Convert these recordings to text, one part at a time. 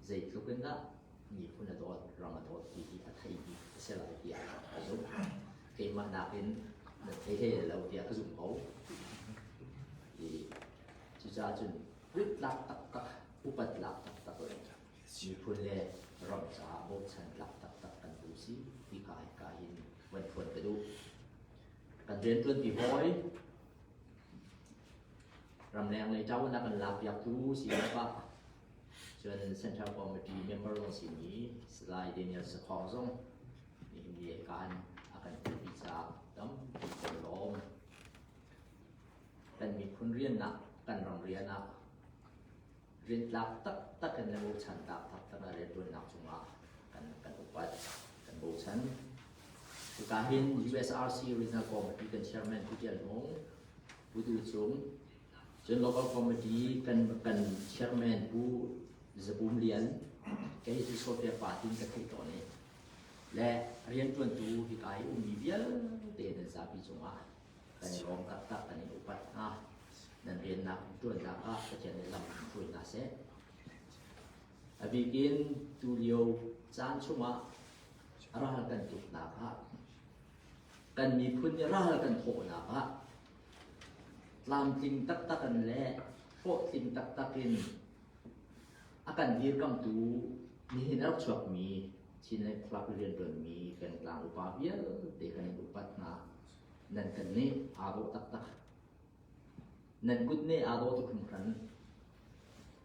Zeitluk in dah miphun a dawt, ram a dawt ti hi a thei bik a si lai tiah ka zumh. Keimah nakin na thei hlei lo tiah ka zumh ko. I cucaah cun rit-tlak taktak, upat tlak taktak le miphun le ram caah bochan tlak taktak kan tu si ti kha hika hin van phuan ka duh. Kan rianṭuanpi hawi ramleng lei ṭawan a kan lakpiaktu si ah cun Central Committee member zong simi Salai Daniel Sakhong zong nihin ni kaan a kan telpi caah tampi kan lawm. Kan miphun riannak, kan ram rian ah rintlak taktak in le bochan tlak taktak in rianṭuannak cungah kan kan upat, kan bochan. Hika hin USRC Regional Committee kan chairman Pu Tial Hmung, Pu Tu Cung, cun local committee kan kan chairman Pu Zabum Lian, kei cu Sofia pa tin ka theih tawn i le rianṭuantu hika i ummi vialte nan zapi cungah kan i lawm taktak, kan in upat hna. Nan riannak ṭuannak ah Pathian nih lam in hruai hna seh. A bik in tulio caan chungah ral kan tuknak ah kan miphun nih ral kan thawhnak ah tlamtling taktak in le hlawhtling taktak in a kan dirkamtu nihin a rak chuakmi Chinland Club rianṭuanmi pengtlang upa vialte kan in upat hna. Nan kan nih aa dawh taktak. Nan kut nih aa dawh tuk hringhran.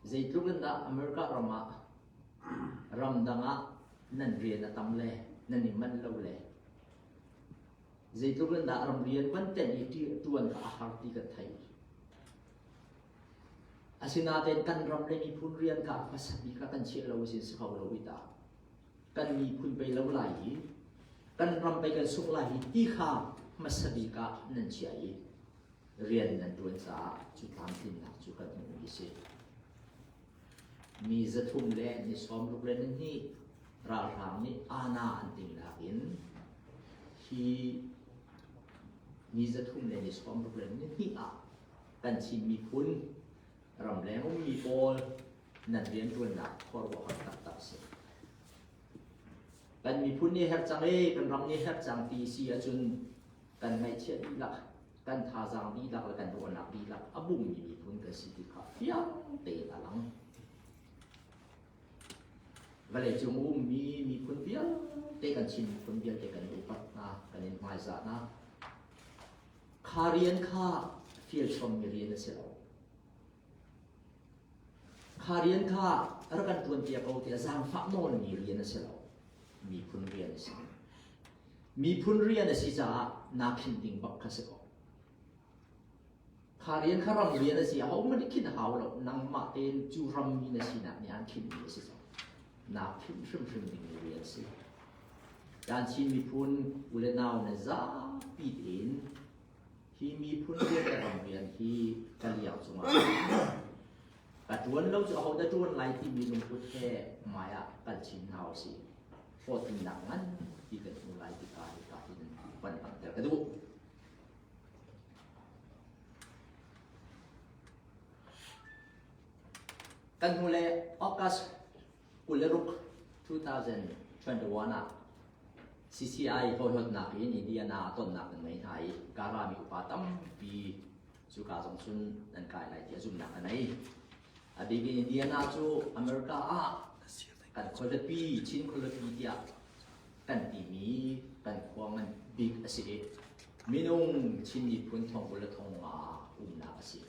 Zeitluk in dah America ram ah ramdang ah nan rian a tam le nan i manh lo le zeitluk in dah ram rian van tenh i ṭuan kha a har ti kan thei. Asinain kan ram le miphun rian kha hmasa bik ah kan chiah lo sin si kho lo i ta. Kan miphun pei lo lai i kan ram pei kan sungh lai i ti kha hmasa bik ah nan chiah i rian nan ṭuan caah cu tlamtlinnak cu kan hmuhmi a si. Mi 300 le ni 62 ralhrang nih aana an tingnak in hi ni 300 le ni 62 ah kan Chin miphun ramleng ummi pawl nan rianṭuannak khuaruahhar taktak a si. Kan miphun nih herh cang ee, kan ram nih herh cang ti si ahcun kan ngaihchiat dihlak, kan thazaang dihlak le kan ruahnak dihlak a bungmi miphun kan si ti kha fiang tein a lang. Vawleicung ummi miphun vialte kan Chin miphun vialte kan upat hna, kan in hmaizah hna. Kha rian kha fial chommi rian a si lo. Kha rian kha rak kan ṭuanpiak ko tiah zaangfah nawlmi rian a si lo. Miphun rian a si. Miphun rian a si caah naa khinh ding bak kha si ko. Kha rian kha ram rian a si. Ahohmanh nih khinh a hau lo. Nangmah tein cu rammi na sinak nih aan khinhmi a si cang. Naa khinh hrimhrim dingmi rian a si. Kan Chin miphun u le nau na zapi tein hi miphun rian le ram rian hi ka liang cungah ka ṭuan lo cu ahodah ṭuan lai timi lungput he hmai ah kal chin hna usih. Hlawhtlinnak nganpi kan hmu lai ti kha hika hin van langhter ka duh. Kan hnu le August 26, 2021 ah CCI hawihlawtnak in Indiana ah tonnak kan ngei hna i Kara mi upa tampi cuka zong cun nan kai lai tiah zumhnak ka nei. A bik in Indiana cu America ah kan khualipi, Chin khualipi tiah kan timi kan khua ngan bik a si i minung Chin miphun thong kul le thong nga umnak a si.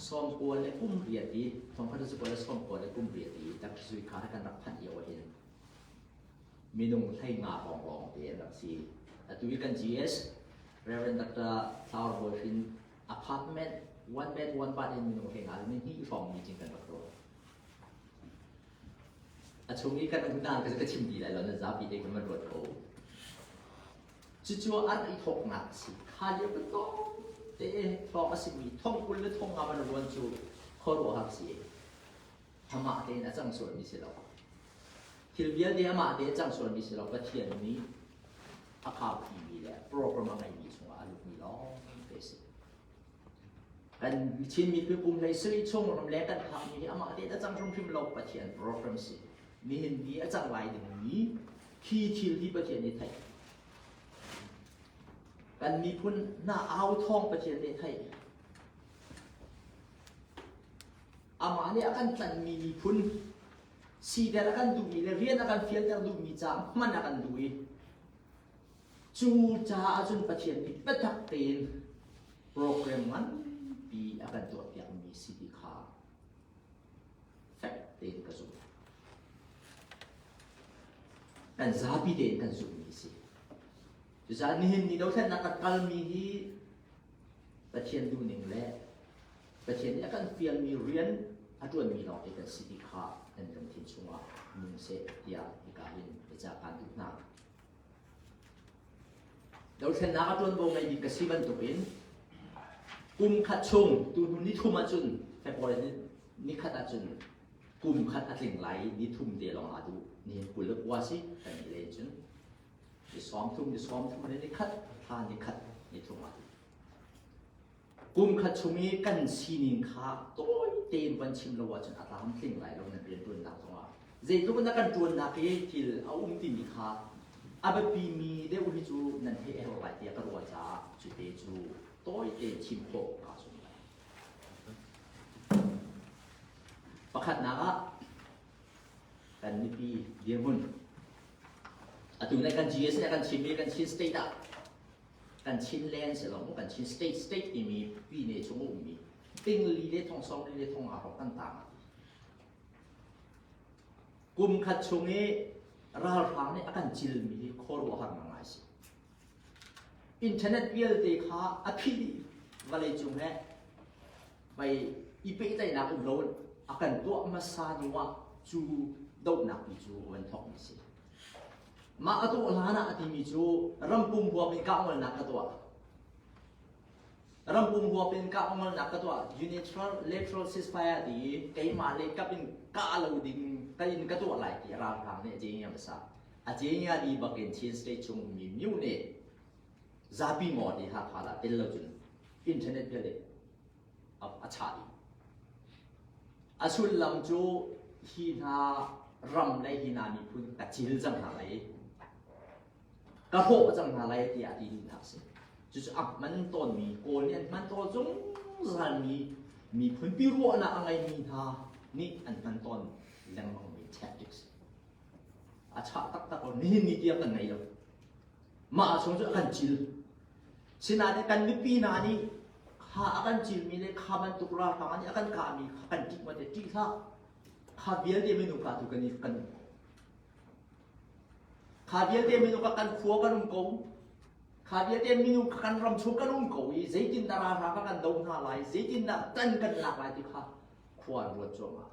Sawmkua le kum riat i thongkhat cu le sawmkua le kum riat i Dr. kha kan rak phanh lio ahhin minung 15 hrawng lawng te an rak si. Atu i kan GS Reverend Dr. Flower Boyfriend apartment one bed one bath in minung 15 le hnih hrawng meeting kan rak tuah. A chung i kan unau ka ka chim ti lai lo na zapi te kan van ruat ko. Cucu an i thawknak a si. Kha lio ka tlawmte thawk a simi thong 20 le thong nga van ruan cu khuaruahhar si. Amah tein a cang sualmi si lo. Thil vialte amah te a cang sualmi si lo. Pathian nih a kaupi le program a ngeimi chungah a lutmi lawng te si. Kan Chin miphun kum hlei sarih chung ramleng kan phakmi hi amah te a cang hrimhrim lo Pathian program si. Nihin ni a cang lai dingmi khi thil hi Pathian nih theih. Kan miphun hna au thawng Pathian nih theih. Amah nih a kan tlanhmi miphun siter a kan duhmi le rian a kan fialter duhmi caah hman a kan duh i cu caah cun Pathian nih biatak tein program nganpi a kan tuahpiakmi si ti kha fek tein ka zumh. Kan zapi tein kan zumhmi si. Cucaah nihin ni dothlennak kan kalmi hi Pathian duhning le Pathian nih a kan fialmi rian a ṭuanmi lawngte kan si ti kha nan lungthin chungah nung seh tiah hika hin biaca kaan duh hna. Dothlennak a ṭuanvo ngei bik ka si bantukin kum khat chung tuhnu nithum ahcun February ni khat ahcun kum khat a tling lai i nithum te lawng aa duh. Nihin 29 si kan i len cun ni 30 ni 30 le ni khat thla ni khat ni thum aa duh. Kum khat chung i kan sining kha tawi tein van chim lo ahcun a tlamtling lai lo nan rianṭuannak zongah. Zeitluk in dah kan ṭuannak i thil a um timi kha a biapimi deuh hi cu nan theih a herh lai tiah ka ruah caah cute cu tawi tein chim khawh kaa zuam lai. Pakhatnak ah kan mipi dirhmun. Atu nai kan GS nih a kan chimmi kan Chin state ah kan Chinland si lo maw kan Chin state state timi pine chung a ummi tingli le thong sawmli le thong nga hrawng kan tang a ti. Kum khat chung i ralhrang nih a kan cilmi hi khuaruahhar ngai si. Internet vialte kha a phih dih vawlei cung he vai i pehtlaihnak um lo a kan tuah hmasa hnu ah cu dohnak ti cu a van thawkmi si. Mah a tuah hlan ah a timi cu rampum huap in kahngolnak ka tuah. Rampum huap in kahngolnak ka tuah. Unilateral ceasefire ti i keimah le kap in kah lo ding ka in ka tuah lai ti ralhrang nih a jenya hmasa. A jenya di bakin Chin State chung mi myu nih zapi maw ti Hakha dah tel lo cun internet vialte a chah dih. A sullam cu hi hna ram le hi hna miphun ka cil cang hna lai ka hrawh cang hna lai tiah ti duhnak a si. Cucu a hman tawnmi Kawl nih an hman tawn zungzalmi miphun pi ruahnak a ngeimi hna nih an hman tawn lengmangmi tactics. A chah taktak lo nihin ni tiang kan ngei lo. Mah chung cu a kan cil. Sinain kan mipi hna nih kha a kan cilmi le kha bantuk ralhrang nih a kan kahmi kha kan ṭih ma te ṭih hlah. Kha vialte minung kah tu kan i kan um ko. Kha vialte minung kha kan khua kan um ko. Kha vialte minung kha kan ram chung kan um ko i zeitindah ralhrang kha kan do hna lai, zeitindah tan kan lak lai ti kha khua an ruat cuahmah.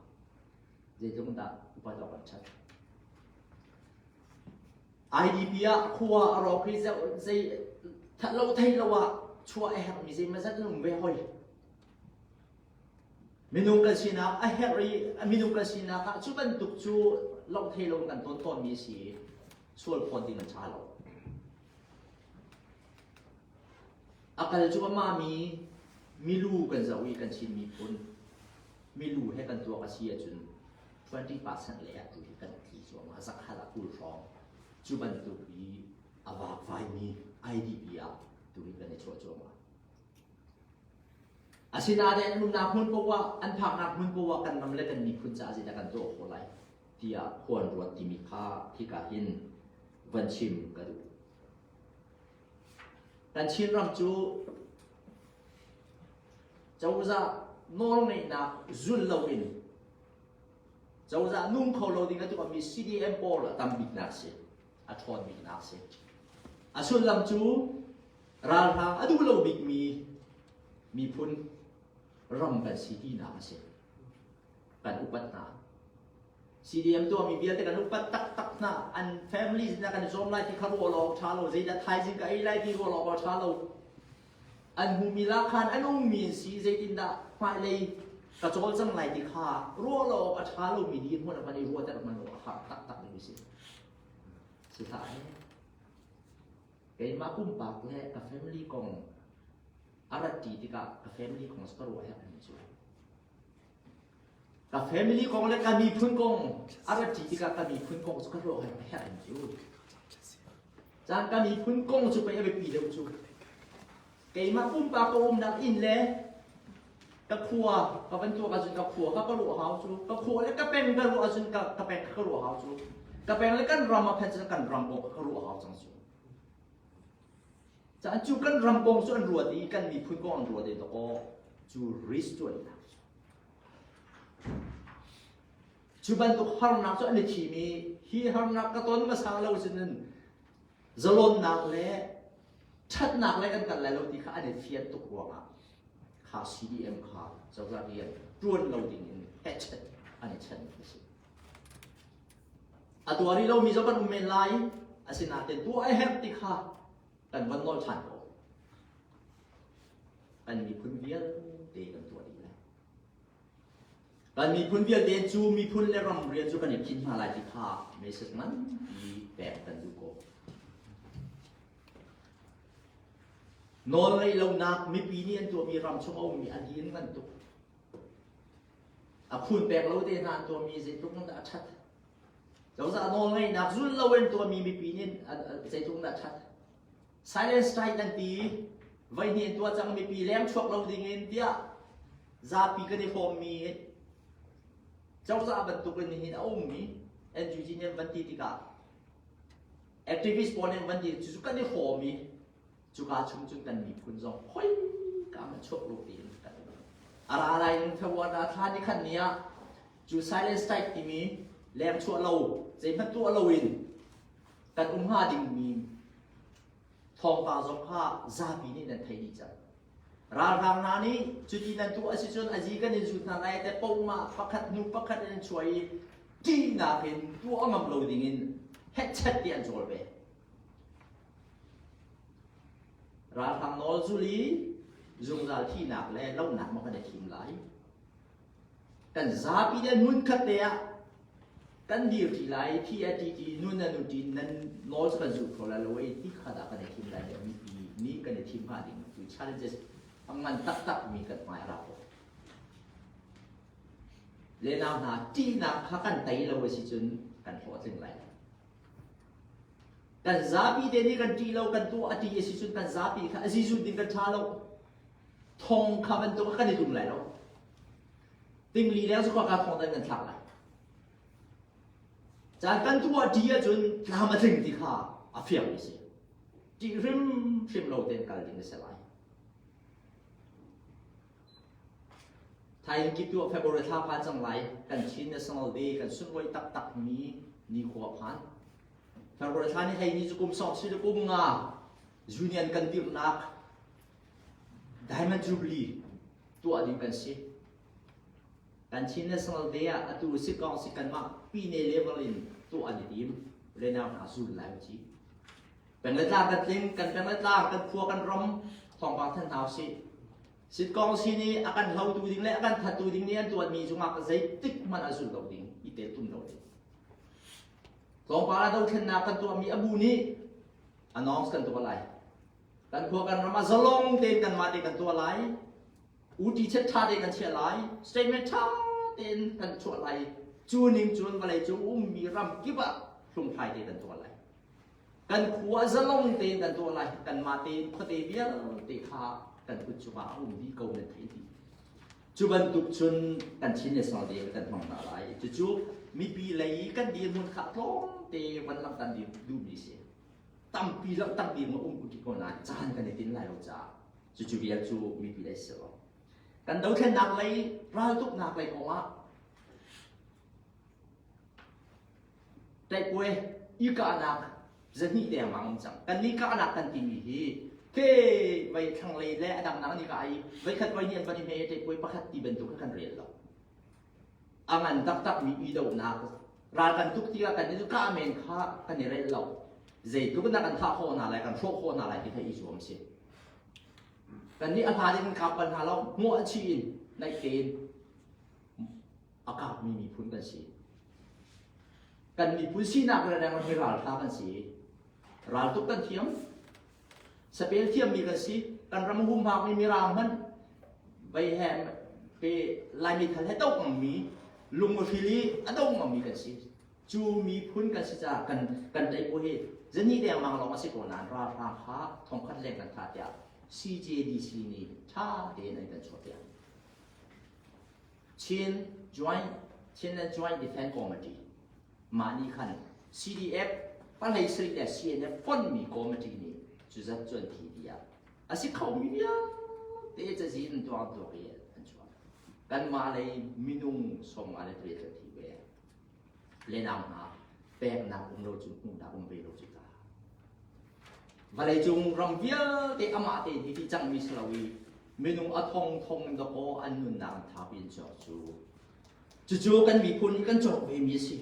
Zeitluk dah upat awk an ṭhat. IDP ah khua a rawk i zei that lo thei lo ah chuah a herhmi zeimazat an um ve hoi. Minung kan sinak a herh i minung kan sinak ah cu bantuk cu lo thei lo kan ton tawnmi si i sual phawt ding an ṭha lo. A kal cu amah mi milu kan zoh i kan Chin miphun milu he kan tuak a si ahcun 20% lei ah tu hi kan tli cuahmah zakhat ah 20 hrawng cu bantuk i a vakvaimi IDP ah tu hi kan i chuah cuahmah. Asinain an umnak hmun poah ah an phaknak hmun poah ah kan ram le kan miphun caah zeidah kan tuah khawh lai tiah khua an ruat timi kha hika hin van chim ka duh. Kan Chinram cu cozah nawlngeihnak zul loin cozah nung kho lo ding a tuahmi CDM pawl a tam biknak si, a ṭhawn biknak si. A sullam cu ralhrang a duh lo bikmi miphun ram kan si tinak a si. Kan upat hna. CDM tuahmi vialte kan upat taktak hna. An family sinah kan i zuam lai ti kha ruah lo awk ṭha lo. Zeidah thaizing ka ei lai ti ruah lo awk a ṭha lo. An hmumi lahkhan an ummi an si zeitindah hmailei ka cawlcang lai ti kha ruah lo awk a ṭha lomi dirhmun ah van i ruahter hmanh u a har taktak ding a si. Si hlah he. Keimah pumpak le ka family kong. A rat ṭi tikah ka family kong ka ruah herh mi cu. Ka family kong le ka miphun kong a rat ṭi tikah ka miphun kong cu ka ruah herh mi cu. Caan ka miphun kong cu pei a biapi deuh cu. Keimah pumpak ka umnak inn le ka khua ka van tuak ahcun ka khua kha ka ruah hau cu ka khua le ka peng ka ruah ahcun ka, ka peng ka ruah hau cu ka peng le kan ram a phen cun kan ram kong ka ruah hau cang cu caan cu kan ram kong cu an ruat i kan miphun kong an ruat i dawkaw cu risk cu an lak cu bantuk harnak cu an i thim i hi harnak ka ton hmasa lo cun zalonnak le ṭhatnak le kan kal lai lo ti kha an i fian tuk ruangah kha CDM kha cozah rian ṭuan lo ding in hechet an i chan a si. A tuar rih lomi zong kan um men lai, asinain tuah a herh ti kha kan van nawl ṭhan ko. Kan miphun vialte kan tuah dih lai. Kan miphun vialte cu miphun le ram rian cu kan i phit hna lai ti kha message nganpi pek kan duh ko. Nawl ngeih lonak mipi nih an tuahmi ram chung a ummi a din ngan tuk. A phun pek lo te hna an tuahmi zeitluk in dah a ṭhat. Cozah nawl ngeihnak zul lo in tuahmi mipi nih zeitluk in dah a ṭhat. Silent strike an ti voihnih an tuah cang mipi leng chuak lo ding in tiah zapi kan i hrawmmi cozah bantuk in nihin a ummi NUG nih an van ti tikah activist pawl nih an van ti cucu kan i hrawm i cuka chung cun kan miphun zong khoi ka man chuak lo tiin kan a ra lai in February thla ni khat ni ah cu silent strike timi leng chuah lo zeihmanh tuah lo in kan um hnga dingmi thawngpang zong kha zapi nih nan theih dih cang. Ralhrang hna nih cuti nan tuah a si cun azi kan in zut hna lai te pohmah pakhat hnu pakhat in an chuah i ṭihnak in tuah ngam lo dingin hetchet ti an cawl ve. Ralhrang nawl zul i zungzal thihnak le lohnak maw kan i thim lai. Kan zapi le hmunkhat te ah kan dir ṭi lai thi a ṭi ṭi nun a nu ṭi nan nawl cu kan zulh kho lai lo ei ti kha dah kan i thim lai le mipi nih kan i thim hnga ding cu challenges a ngan taktak mi kan hmai a rak ko. Lenau hna ṭihnak kha kan tei lo a si cun kan hlawhtling lai lo. Kan zapi te nih kan ṭih lo kan tuah a ṭih a si cun kan zapi kha a zizut ding kan ṭha lo. Thong kha bantuk kan i tum lai lo. Tingli leng cu ka thong dan kan thlak lai. Caan kan tuah ṭi ahcun tlam a tling ti kha a fiang mi si. Ṭih hrimhrim lo tein kal ding a si lai. Thaing kip tu February thla phan cang lai kan Chin National Day kan sunlawi taktak mi nikhua phan. February thla ni hlei ni cu kum sawm si le kum nga union kan dirhnak Diamond Jubilee tuah ding kan si. Kan Chin National Day ah atu sikong si kanmah pine level in tuah an i tim. Lenau hna zul lai uci. Peng le tlang kan tling, kan peng le tlang, kan khua kan ram thawngpang than hna usih. Sitkong si nih a kan hlotu ding le a kan thattu ding nih an tuanmi cungah zeitik hmanh a zul lo ding, i tel tum lo ding. Tlawmpal ah dothlennak kan tuahmi a bu nih announce kan tuah lai. Kan khua kan ram ah zalong tein kanmah te kan tuah lai. UT chet ṭha tein kan chiah lai. Statement ṭha tein kan chuah lai. Cu ning cun vawlei cung ummi ram kip ah hlunghlai te kan tuah lai. Kan khua zalong tein kan tuah lai. Kanmah tein khuate vialte kha kan kut cungah a um dih ko nan thei dih. Cu bantuk cun kan Chin National Day kan hmang hna lai. Cucu mipi lei kan dirhmun kha tlawmte van langhter duhmi si. Tampi langhter ding a um ti ko nain caan kan i tin lai lo caah cucu vial cu mipi lei si lo. Kan dothlennak lei raltuknak lei kongah Taikwe i kahnak zahnih dengmang um cang. Kan ni kahnak kan timi hi ke vai thlanglei le a dangdang ni ka i voikhat voi nih an van i hme taikwe pakhat ti bantuk kan rel lo. A ngan taktak mi i dohnak ral kan tuk tikah kan i kah men kha kan i rel lo. Zeitluk in dah kan thah khawh hna lai, kan hrawh khawh hna lai ti kha i zuam si. Kan nih a hlan in kan kap bal hna lo, hmuah chih in naih tein a kapmi miphun kan si. Kan miphun sinak le reng hi raltha kan si. Raltuk kan thiam. Sapel thiammi kan si. Kan ram humhak mi Mirang hmanh vei he pe Laimi thal he do ngam lunghril i a do ngam mi kan si. Cu miphun kan si caah kan kan tei ko hi zani dengmang lawng a si ko nain ralhrang kha thongkhat leng kan thah tiah CJDC nih ṭha tein an kan chuahpiak. Chin Joint Chinland Joint Defense Committee mah nih khan CDF pahlei sarih le CNF fonhmi committee nih cuzat cu an thi tiah a si khomi vialte cazin an tuah tuak i an chuah. Kanmah lei minung 50 le pariat kan thi ve. Lenau hna peknak um lo cu hmuhnak um ve lo cu ta. Vawleicung ram vialte amah te hi ti cangmi si lo i minung a thong thong in dakaw an nunnak an thapi in cawk cu cucu kan miphun nih kan cawk ve mi a si.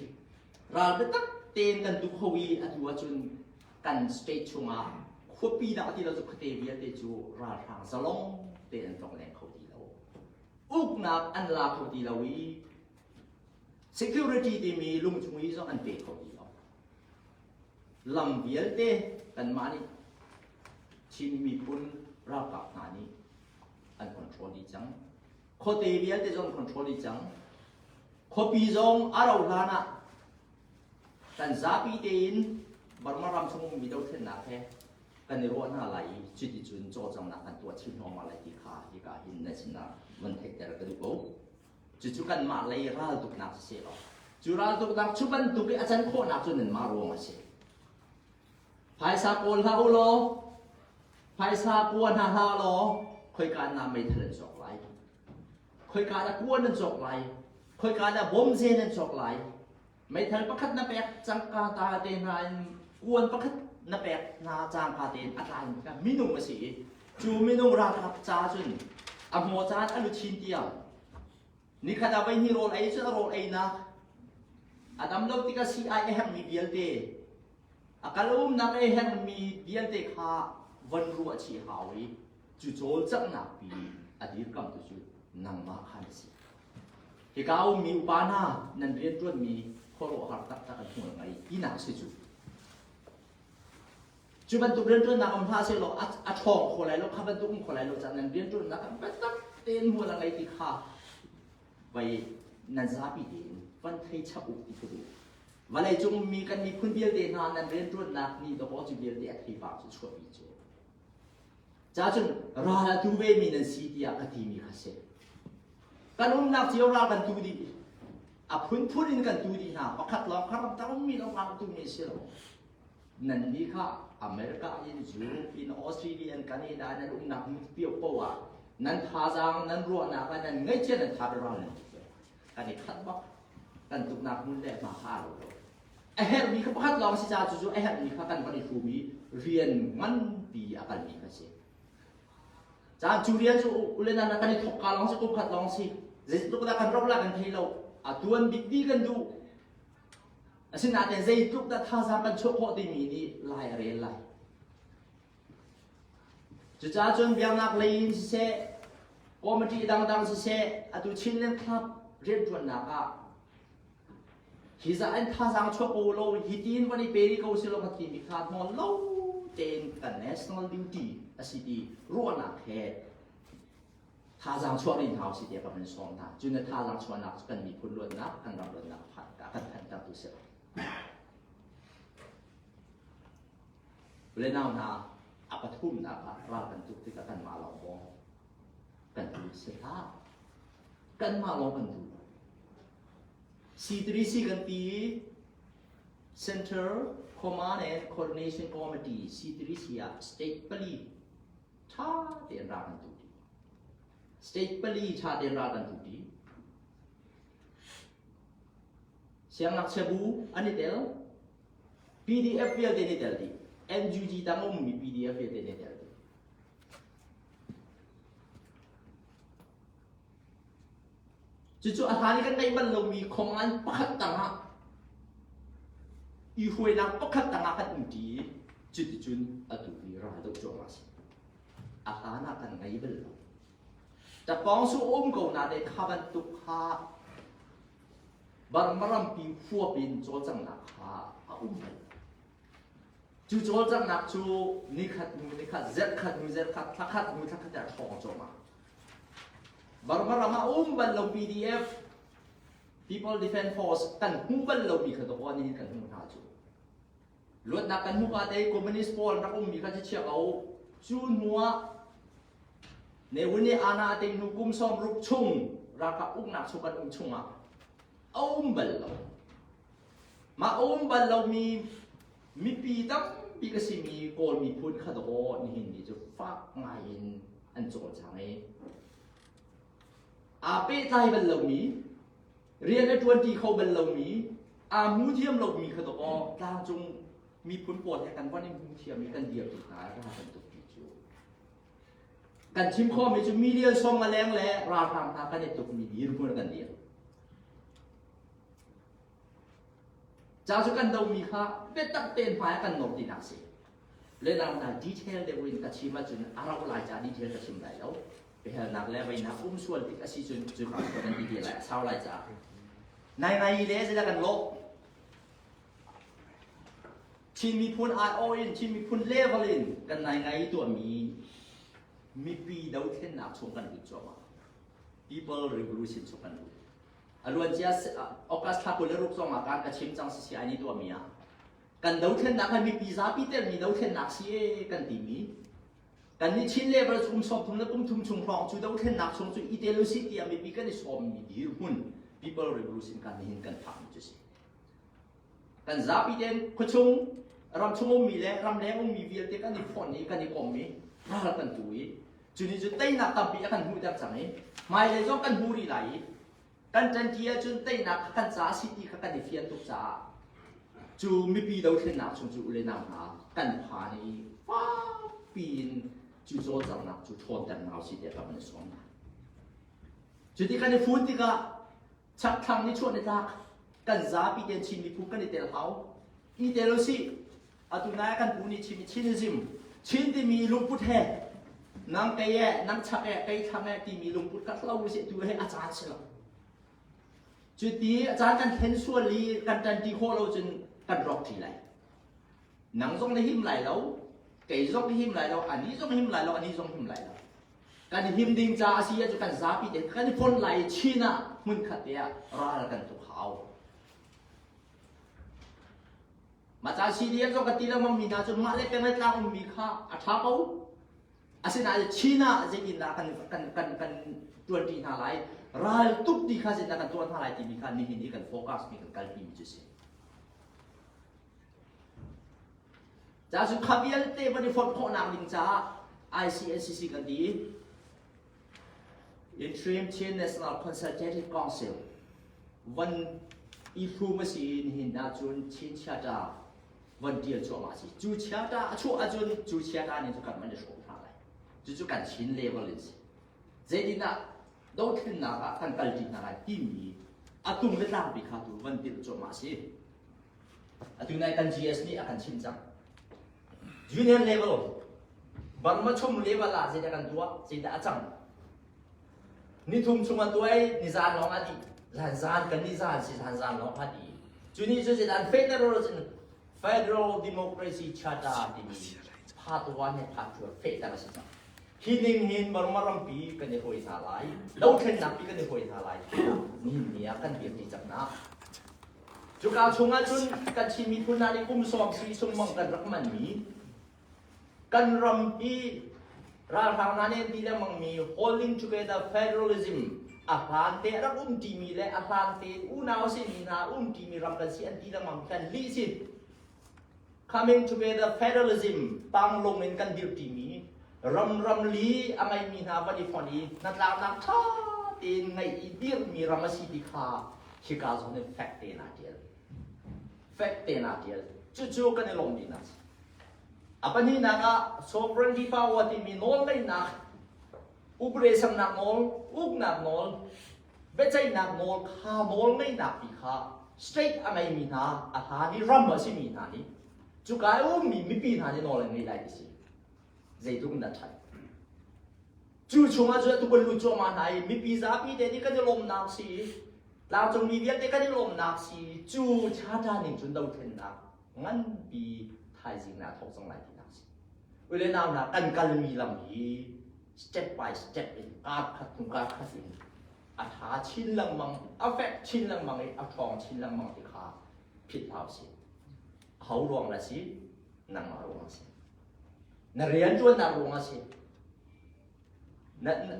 Ral biatak tein kan tu kho i atu ahcun kan state chungah khuapi dah ti lo cu khuate vialte cu ralhrang zalong tein an tlong leng kho ti lo. Uknak an la kho ti lo i Security timi lungchung i zong an pe kho ti lo. Lam vialte kanmah nih Chin miphun ralkap hna nih an control dih cang. Khuate vialte zong control dih cang. Khuapi zong a rauh hlan ah kan zapi tein Burma ram chung ummi dothlennak he kan i ruah hna lai i cuticun cawlcanghnak kan tuah chin hnuahmah lai ti kha hika hin na sinah van theihter ka duh ko. Cucu kanmah lei raltuknak siseh law, cu raltuknak cu bantuk i a can khawhnak cu nanmah ruang a si. Phaisa kawl hlah u law, phaisa kua hna hlah law, khoika na meithal an cawk lai. Khoika dah kuan an cawk lai. Khoika dah bomzen an cawk lai. Meithal pakhat na pek cangka ta te hna in kuan pakhat na pek hna cangka tein a tlai ka minung a si i cu minung ralkap ca cun a hmaw caan a luchin tiang nikhat ah voi hnih rawl ei cun a rawl einak a dam lo tikah sii ai a herhmi vialte a kal umnak a herhmi vialte kha von ruah chih hau i cu cawlcanghnak pi a dirkamtu cu nangmah kha na si. Hika ummi upa hna nan rianṭuanmi khuaruahhar taktak an hmual ngai tinak a si cu. Cu bantuk rianṭuannak um hlah sehlaw a ṭhawng kho lai lo, kha bantuk um kho lai lo caah nan rianṭuannak ah biatak tein hmual a ngei ti kha vai nan zapi tein van thei chap u ti ka duh. Vawleicung ummi kan miphun vialte hna nan rianṭuannak nih dawkaw cu vialte a theipar cu chuahpi cu. Ca cun ral a tu vemi nan si tiah ka timi kha si. Kan umnak cio ral kan tu dih. A phunphun in kan tu dih hna. Pakhat lawng kha ramtang ummi lawng ral tu mi si lo. Nan nih kha America in, Europe in, Australia in, Canada nan umnak hmun pio poah ah nan thazaang, nan ruahnak ah nan ngaihchia nan tha ral nan tu ve. Kan i khat bak. Kan tuknak hmun le hma kha aa lo lo. A herhmi kha pakhat lawng si caah cucu a herhmi kha kan van i hrum i rian nganpi a kalmi kha si. Caan cu rian cu ulenan kan i thawk ka lawng si kum khat lawng si. Zeitluk dah kan ro la kan thei lo. A tuan bik dih kan duh. Asinain zeitluk dah thazaang kan chuah khawh timi nih lai a rel lai. Cucaah cun biaknak lei in siseh, committee dangdang siseh, atu Chinland Club rianṭuannak ah Hi zah in thazaang chuak ko law hi tiin van i pe rih ko sih law ka timi kha hnawl lo tein kan national duty a si ti ruahnak he thazaang chuah rih hna usih tiah ka van sawm hna. Cu na thazaang chuahnak cu kan miphun luatnak, kan ram luatnak phan kan phantertu si. Le nau hna a pathumnak ah ral kan tuk tikah kanmah lawng bawng kan tu si hlah. Kanmah lawng kan tu. C3C kan ti i Center Command and Coordination Committee C3C ah state pali ṭha tein ral kan tu ti. State pali ṭha tein ral kan tu ti. Siangngakchia bu an i tel. PDF vialte an i tel dih. NUG tang ummi PDF vialte an i tel dih. Cucu a hlan i kan ngeih bal lomi command pakhat tangah i hruainak pakhat tangah kan umṭi i cuticun atu hi ral doh cuahmah a si. A hlan ah kan ngei bal lo. Tapawng su um ko na te kha bantuk kha Burma rampi huap in cawlcanghnak kha a um bal. Cu cawlcanghnak cu nikhat hnu nikhat, zerhkhat hnu zerhkhat, thlakhat hnu thlakhat ah ṭhawng cuahmah. Burma ram ah um bal lo PDF, People Defense Force kan hmu bal lomi kha dawh nihin kan hmuh hna cu. Luatnak kan hmuh ka te communist pawl rak ummi kha chia ko. Cu hnu ah Ne Win nih ana a ting hnu kum 60 chung ralkap uknak chung kan um chungah a um bal lo. Mah a um bal lomi mipi tampi ka simi Kawl miphun kha dawh nihin ni cu fak ngai in an cawlcang i aa pehtlai bal lomi rian a ṭuanṭi kho bal lomi aa hmu thiam lomi kha dawh tlangcung miphun pawl he kan von i hmu thiam i kan dirpi hna ra bantuk ti cu kan chim khawhmi cu million sawm a leng le ralhrang hna kan i tukmi dirhmun kan dir. Ca cu kan domi kha biatak tein hmai ah kan nawr tinak si. Lenang hna detail deuh in ka chim ahcun a rauh lai ca detail ka chim lai lo. Biahalnak le veinak um sual tik a si cun cu ka kan ti te lai a sau lai caah. Nai ngai le zeidah kan lawh? Chin miphun aiawh in Chin miphun level in kan nai ngai tuahmi mipi dothlennak chung kan lut cuahmah. People Revolution chung kan lut. A luancia August thla 26 zong ah kan ka chim cang CCI nih tuahmi ah kan dothlennak hi mipi zapi telmi dothlennak si e kan timi kan nih Chin level kum 30 le kum thum chung hrawng cu dothlennak chung cu i tel usih tiah mipi kan i sawmmi dirhmun People Revolution kan nihin kan phakmi cu si. Kan zapi tein khuachung ramchung ummi le ramleng ummi vialte kan i fonh i kan i kom i ral kan tu i cu nih cun teinak tampi a kan hmuhter cang i hmailei zong kan hmu rih lai i kan ṭanṭi ahcun teinak kha kan ca a si ti kha kan i fian tuk caah cu mipi dothlennak chung cu ule nau hna kan phan i fakpi in cu cawlcanghnak cu ṭhawnter hna usih tiah ka van i sawm hna. Cuti kan i fun tikah chakthlang ni chuah ni tlak kan zapi tein Chin miphun kan i tel hau. I tel usih. Atu nai kan pu nih chim Chinism Chin timi lungput he nang kei e nang chak e kei thlang e timi lungput ka hlo usih tu he a caan si lo. Cuti a caan kan thlen sual i kan ṭanṭi khawh lo cun kan rawk ṭi lai. Nang zong na him lai lo, kei zong ka him lai lo, anih zong him lai lo, anih zong him lai lo. Kan him ding ca a si ahcun kan zapi te kan i fonh lai i Chin ah hmunkhat te ah ral kan tuk hau. Mah ca CDF zong ka ti lengmang mi hna cu mah le peng le tlang ummi kha a ṭha ko. Asinain Chin ah zeitindah kan kan kan kan ṭuanṭi hna lai, ral tuk ti kha zeitindah kan tuah hna lai timi kha nihin i kan focus mi kan kalpi mi cu si. Ca cu kha vialte van i fonh khawhnak ding caah ICNCC kan ti i Interim Chin National Consultative Council van i hlum a si i nihin ahcun Chin Chiata van ṭial cuahmah a si. Cu chiata a chuah ahcun cu chiata nih cu kan van i hrawm hna lai. Cucu kan Chin level in si. Zeitindah dothlennak ah kan kalṭi hna lai timi a tung le tlangpi kha tu van tirh cuahmah a si. Atu nai kan GS nih a kan chimh cang. Junior level, Burma chung level ah zeidah kan tuah, zeidah a cang. Nithum chung an tuah i nizan lawng a dih. Zan zan kan nizan si zan zan lawng a dih. Cu ni cu zeidah federal Federal Democracy Charter timi part 1 he part 2 fehter a si cang. Hi ning hin Burma rampi kan i hoi hna lai, dothlennak pi kan i hoi hna lai tiah nihin ni ah kan dirpi cang na. Cuka chungah cun kan Chin miphun hna nih kum sawm si sungmang kan rak manmi kan ram hi ralhrang hna nih an ti lengmangmi holding together federalism a hlan te rak um ṭimi le a hlan te unau simi hna um ṭimi ram kan si an ti lengmang khan lih si coming together federalism panglong in kan dirh ṭimi ram ram li a ngeimi hna van i fonh i hnatlaknak ṭha tein ngeih i dirhmi ram a si ti kha hika zawn in fek tein aa ṭial. Fek tein aa ṭial. Cucu kan i lawm dihnak a si. A pahnihnak ah sovereignty power timi nawlngeihnak, upre-samnak nawl, uknak nawl, biaceihnak nawl kha nawlngeihnak ti kha state a ngeimi hna, a hlan i ram a simi hna nih cuka i ummi mipi hna nih nawl an ngei lai ti si. Zeitluk in dah ṭhat. Cu chungah cun atu kan lut cuahmah hna i mipi zapi te nih kan i lawmnak si tlangcungmi vialte kan i lawmnak si cu charter ning cun dothlennak nganpi. Thaizing naa thawk cang lai tinak si. Ule nau hna kan kalmi lam hi step by step in kar khat hnu kar khat in a ṭha chin lengmang, a fek chin lengmang i a ṭhawng chin lengmang ti kha philh hau si. Aho ruang la si? Nangmah ruang a si. Na rianṭuannak ruang a si. Na, na,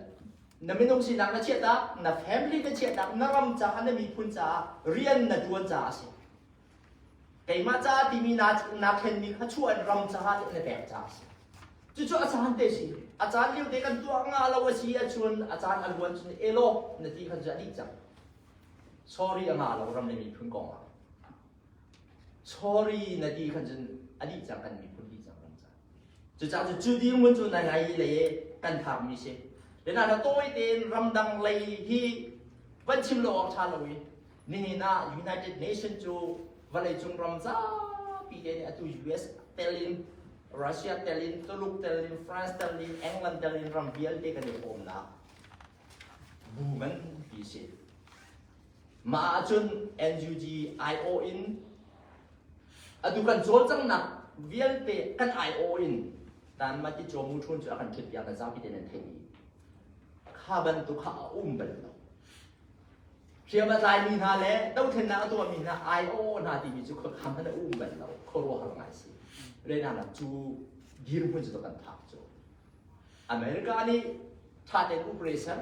na minung sinak na chiahtak, na family na chiahtak, na ram caah, na miphun caah rian na ṭuan caah a si. Keimah caah timi naa naa thlenmi kha chuah in ram caah na pek caah a si. Cucu a caan te si. A caan lio te kan tuah nga lo a si ahcun a caan a luan cun elaw na ti khan cu a dih cang. Sorry a ngah lo ram le miphun kong ah. Sorry na ti khan cun a dih cang kan miphun dih cang ram caah. Cucaah cu cu dirhmun cu na ngai lei kan phakmi si. Lena na tawi tein ramdang lei hi van chim lo awk ṭha lo i nihin ah United Nation cu vawleicung ram zapi te nih atu US tel in Russia tel in Tuluk tel in France tel in England tel in ram vialte kan i hrawmnak bu nganpi si. Mah ahcun NUG IO in atu kan cawlcanghnak vialte kan IO in tanmat i cawmu ṭhun cu a kan ṭhut piak na zapi te nan theih i kha bantuk kha a um bal lo. Hriam a tlaimi hna le dothlennak a tuahmi hna IO hna timi cu khuakham hmanh a um bal lo. Khuaruahhar ngai si. Renak cu dirhmun cu kan phak cu. America nih ṭha tein operation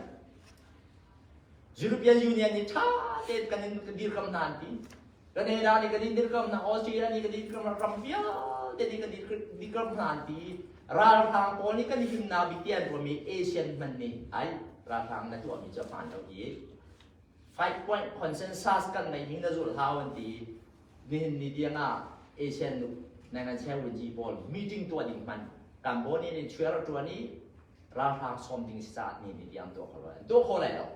European Union nih ṭha tein kan in dirhkamh hna an ti. Canada nih kan in dirhkamh hna, Australia nih kan in dirhkamh hna, ram vialte nih kan dirhkamh hna an ti. Ralhrang pawl nih kan himnak bik ti an ruahmi Asian hmanh nih ai ralhrang na tuahmi cu a hmaan lo i 5 point consensus kan ngeihmi na zulh hau an ti. Nihin ni tiang ah ASEAN နိုင်ငံဝန်ကြီး pawl meeting tuah ding hmanh Cambodia nih chuer a ṭuan i ralhrang sawm ding si caah ni ni tiang tuah kho lo an tuah kho lai lo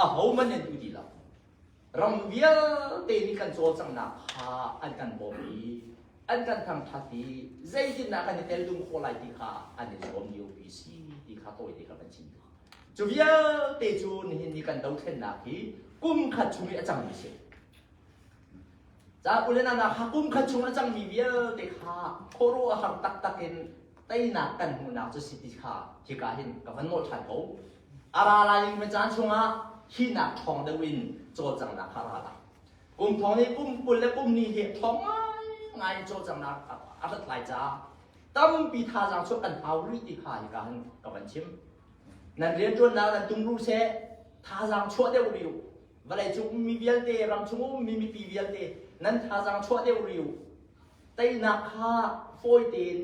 aho man an tu ti lo ram vialte nih kan cawlcanghnak kha an kan bawm i an kan thangthat i zeitindah kan i tel dum khawh lai ti kha an i zuam lio pi si ti kha tawi te kha kan chim cu vialte cu nihin ni kan dothlennak hi kum khat chung i a cangmi si Ca ule na kha kum khat chung a cangmi vialte kha khuaruah har taktak in teinak kan hmuhnak cu si ti kha hika hin ka van nawl ṭhan ko. A ra lai ding caan chungah hinak ṭhawng deuh in cawlcanghnak kha ra lai. Kum thong nih kum 20 le kum ni hi ṭhawng ngaingai in cawlcanghnak a rat lai caah tampi thazaang chuah kan hau rih ti kha hika hin ka van chim. Nan rianṭuannak nan tum ru seh, thazaang chuah deuh rih u. Vawleicung ummi vialte, ramchung ummi mipi vialte nan thazaang chuah deuh rih u. Teinak kha fawi tein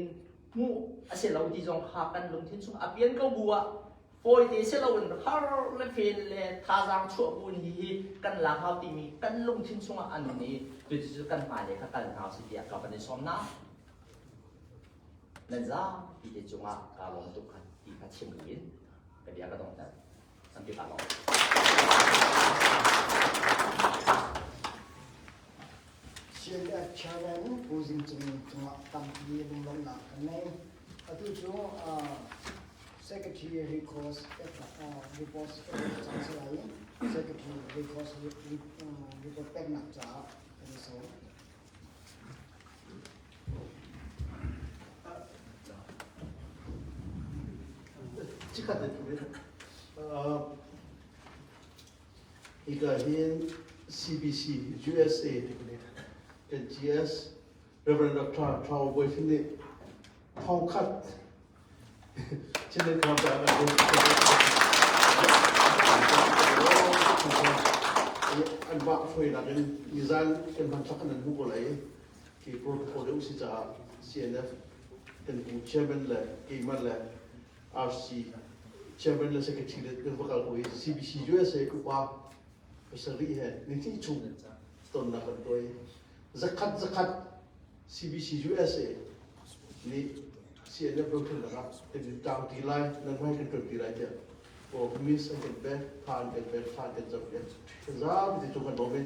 hmuh a si lo ti zong kha kan lungthin chung a pian ko bu ah fawi te si loin har le fen le thazaang chuah bu in hihi kan lak hau timi kan lungthin chungah a nun i cucu kan hmailei kha kal hna usih tiah ka van i sawm hna. Nan zapi te cungah kaa lawm tuk kha ti kha chim in ka bia ka donghter. An ti ta lo. CNF chairman Pu Zing Cung cungah tampi lunglawmhnak kan ngei. Atu cu Secretary Recourse Report cang si lai i Secretary Recourse Report peknak caah kan i sawm. Chikkhat Hika hin CBC USA kan GS Reverend Dr. Thao Bawi Thin nih thongkhat Chinland Kham an mah hruainak in nizan kan hmanthlak an hmuh ko lai i protocol deuh si caah CNF kan bu chairman le keimah le RC chairman le secretary le kan va kal ko i CBC USA upa pasarih he nithnih chung tonnak kan tuah i zakhat zakhat CBC USA nih CNF dothlennak ah kan in ṭangṭi lai, nan hmai kan ṭuanpi lai tiah promise an kan pek, tha an kan pek, thla an kan campiak. Zapi te cung kan lawm i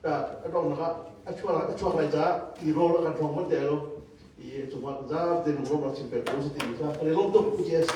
a donghnak ah a chuak a chuak lai caah i rawl a kan ṭhawng man te lo i cungah zapi te lunglawmnak chim pek ko si timi kha kan i lawm tuk UGS.